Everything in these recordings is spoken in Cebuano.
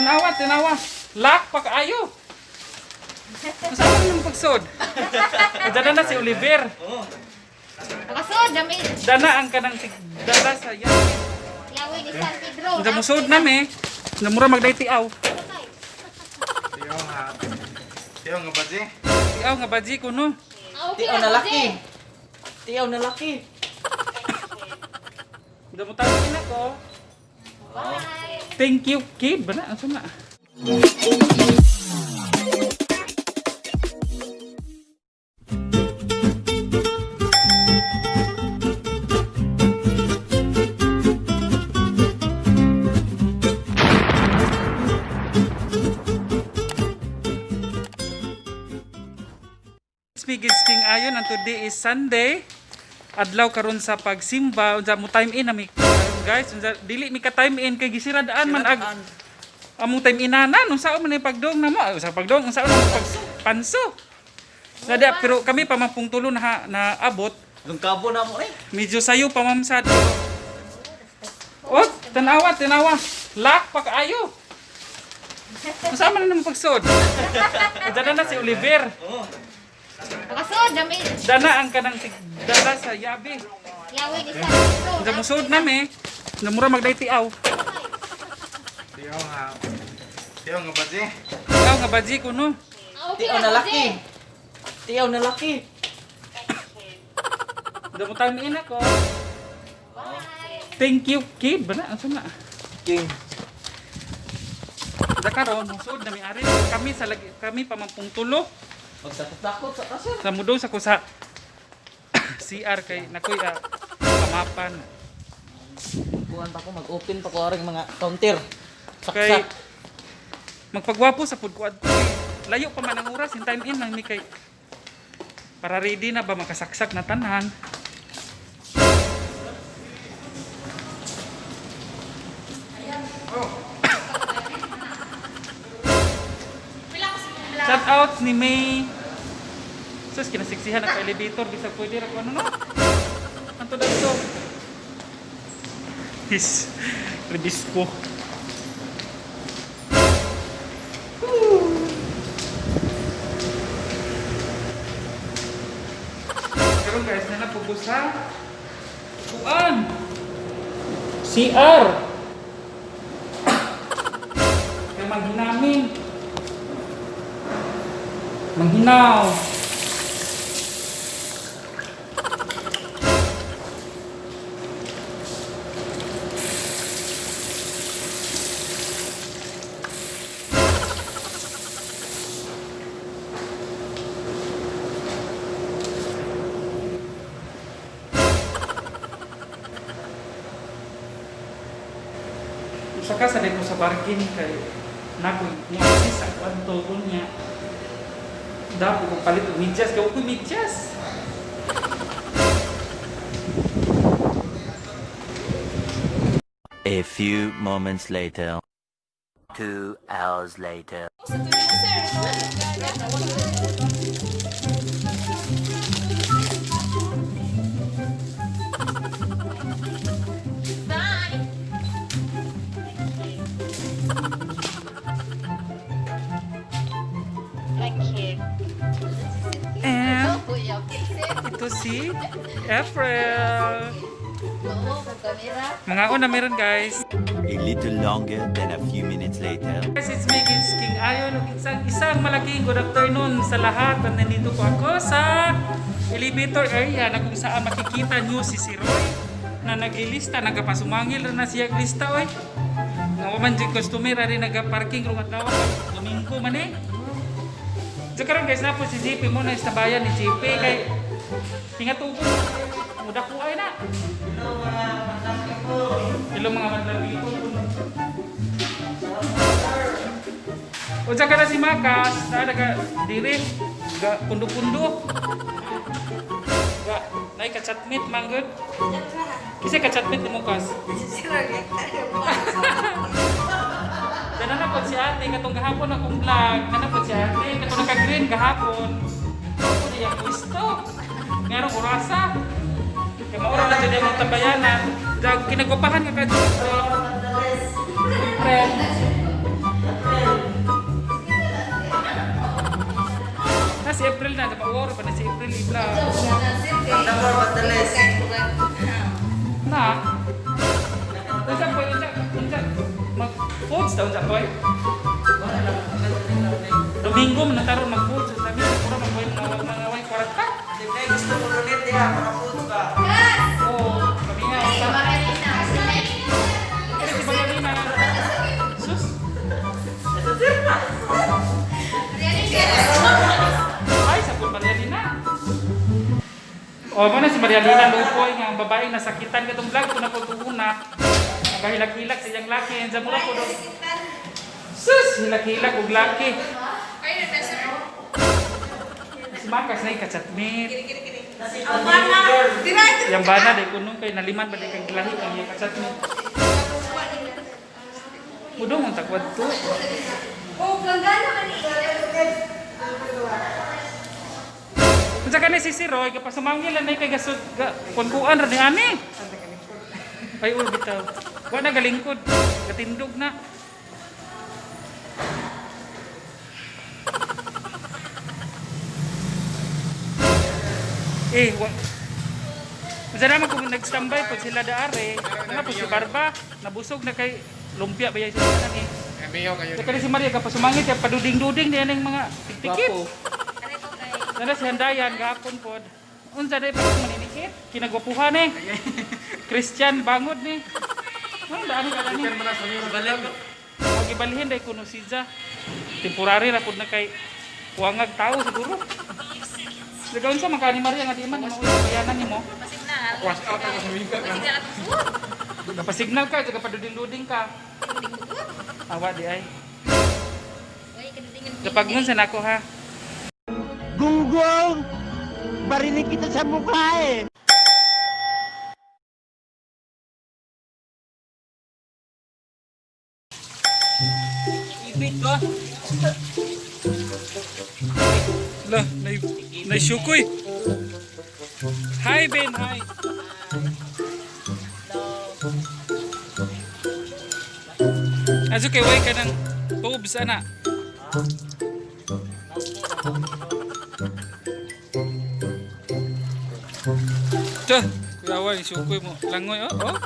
Tanawa, tanawa. Lock pa kaayo. Unsa man nang pagsod? Dana na si Oliver. Nakasod, dami. Dana ang kanang dala sa yawi. Yawi ni San Pedro. Unsa musod nami? Namura magday tiaw. Tiyo nga. Tiyo nga ba di? Tiaw nga baji kuno. Okay Tiaw na laki. Tiaw na laki. Unsa mo tawag nako? Bye. Thank you, kid. Bana, unsa na? It's me, Gids King Ayon, and today is Sunday. Adlaw karon sa pagsimba, unsa mo time in na mi karon, guys, unsa dili mi ka time in kay gisiradaan man ag among time inanan unsa man ni pagdong namo sa pagdong unsa man pag panso. Nada, pero kami pa man pong tulo na, na abot, Lungkabo na mo eh. medyo sayo pa ma'am sad. Oh, tanawa, tanawa. Lock pa kaayo. Unsa man nang pagsod? Dana na si Oliver. Nakasod, dami. Dana ang kanang dala sa yabi. Yawi ni San Pedro. Unsa musod nami? Namura magday tiaw. Tiyo nga. Tiyo nga ba di? Tiaw nga baji kuno. Okay Tiaw na laki. Tiaw na laki. Unsa mo time in ako? Bye. Thank you, kid. Bana, unsa na? King. Sa karon musod nami ari kami sa lagi, kami pa man pong tulo. Magtakot-takot sa kasir. Sa mudong sa kusa CR kay nakoy pamapan. Kuhan pa ko mag-open pa ko aring mga counter. Kay Saksak. magpagwapo sa pud ko adto. Kay layo pa man ang oras in time in lang mi kay para ready na ba makasaksak na tanan. Shout out ni May. Sus, kinasiksihan ang elevator bisag pwede ra ko ano no. Anto dito. His rebisco. Karon guys, na napugo sa kuan. CR. Kay manghinamin. Manghinaw. Usa ka sa ko sa bargain kay nako mo assist sa kuan to niya. Dapo ko palit og medyas kay ko medyas. A few moments later. 2 hours later. Bye. Thank you. And Kuya, ito si April. Oo, kamera. Mga una meron guys. A little longer than a few minutes later. Guys, it's me, Gids King Ayon. Ug isang malaking good afternoon sa lahat. At nandito po ako sa elevator area na kung saan makikita nyo si si Roy na naglilista, nagapasumangil na siya lista, oy. Nga wa man jud customer ari nagaparking rong adlaw Domingo man eh. So karon guys, na po si JP mo na istabayan ni JP kay hingatubo. Muda ko ay na. Hello mga madlang people. Unsa ka na si Makas, na naga dire ga pundo-pundo. Ga nay ka chatmate man gud. Kisa ka chatmate ni Mukas. Dana na po si ate katong gahapon akong vlog. Dana po si ate katong naka-green gahapon. Ako niya pwesto. Ngarong orasa. Kay maura na jud imong tambayanan. Dag kinagupahan ka ka friend. i-vlog. Number but the list. Na. Unsa po, unsa, unsa, mag-foods daw unsa po. Domingo man nataron mag-foods sa tabi, puro mag-way mga mga way kwarta. Siyempre, gusto mo ulit diha, mga foods ba? Oo, kami nga. Unsa. Pero si Magalina. Sus. Ay, sabon Maria Lina. O, mo na si Maria Lina Lupoy nga ang babaeng nasakitan katong vlog ko na ko una. Nagahilak-hilak sa iyang laki. Ang mura ko do. Sus, hilak-hilak og laki. Si Makas na ikachatmit. Yang bana day kuno kay naliman ba day kag lahi ang iyang kachatmit. Mudong ang takwad to. Unsa kani si si Roy kapasumangil na kay gasud ga kunkuan ra ni ani. Ay ul bitaw. Wa na galingkod, gatindog na. Eh, wa. Unsa naman kung nag-standby pag sila daare, nga po si Barba, nabusog na kay lumpia ba yan sila ni. Emiyo kayo. Kaya si Maria kapasumangit ya paduding-duding diyan ang mga tiktikit. Gwapo. Nana si Handayan gahapon pod. Unsa day pa maninikit? Kinagwapuhan eh. Christian bangod ni. Ano daan ka ni? Pag ibalhin day kuno siya. Temporary ra pud na kay kuangag tao siguro. Sige unsa man ka ni Maria nga di man mo bayanan nimo? Wash out ako sa minga. Napasignal ka, tsaka paduding-duding ka. Awa di ay. Kapag nun sa nako ha. Gunggong! Barinig kita sa mukha eh! Ibig ko. La, nay nasyukoy. Hi Ben, hi. Aso kay way ka ng tubes ana. Tuh, kuyawa ni syukoy mo. Langoy oh, oh.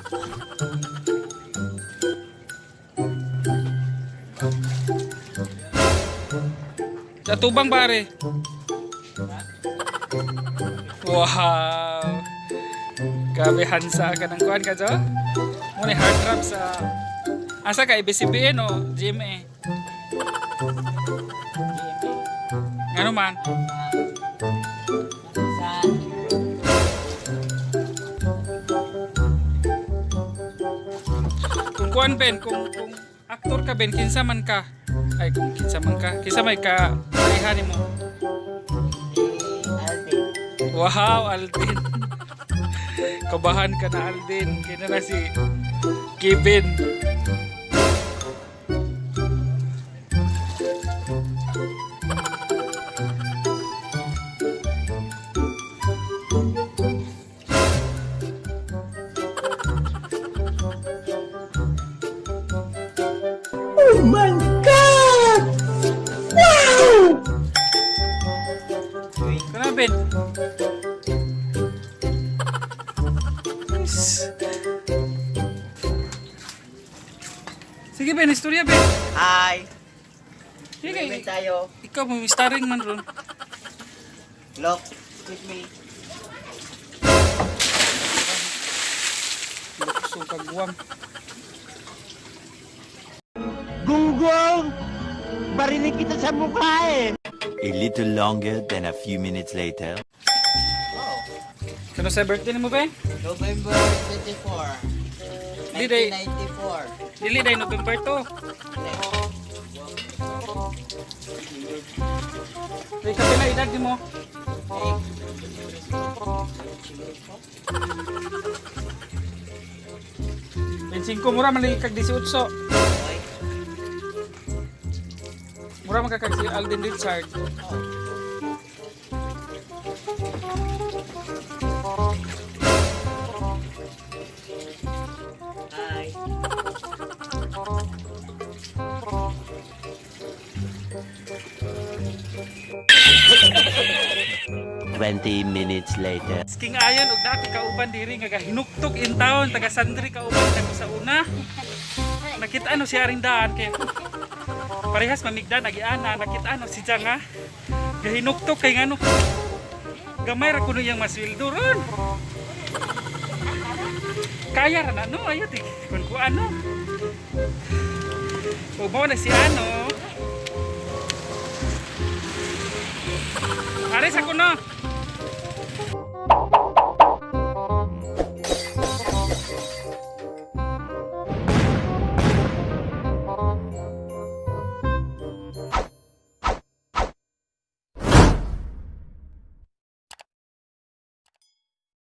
Sa tubang pare. Wow. Grabe hansa ka ng kuan ka jo. Mo ni heart trap sa asa ka ABCBN o GMA? Ngano man? Sa Kung kuan Ben, kung aktor ka Ben, kinsa man ka? Ay kung kinsa man ka, kinsa may ka pareha nimo? Alden. Wow, Aldin. Kabahan ka na, Aldin. Kaya na si Kevin. Oh my God! Wow! Kana, Ben. Yes. Sige, Ben. Istorya, Ben. Hi! Sige, May tayo. ikaw mo starring man ron. Look, excuse me. Lukso kagwam. Gunggong! Barinig kita sa mukha eh! A little longer than a few minutes later. Kano sa birthday nimo, Ben? November 24. Di day. 1994. Dili day November 2. Day ka pila edad nimo? Hey. 25 mura man lagi kag 18. Mura man ka kag si Alden Richard. Hi. 20 minutes later. King Ayon og naa kauban diri nga gahinuktok in town taga Sandri kauban nako sa una. Nakita ano siya ring daan kay parehas mamigdan agiana nakita ano si nga gahinuktok kay ngano gamay ra kuno iyang masweldo ron. Kaya ra na no ayo ti kun ku ano. Ug mao na si ano. Aris ako no.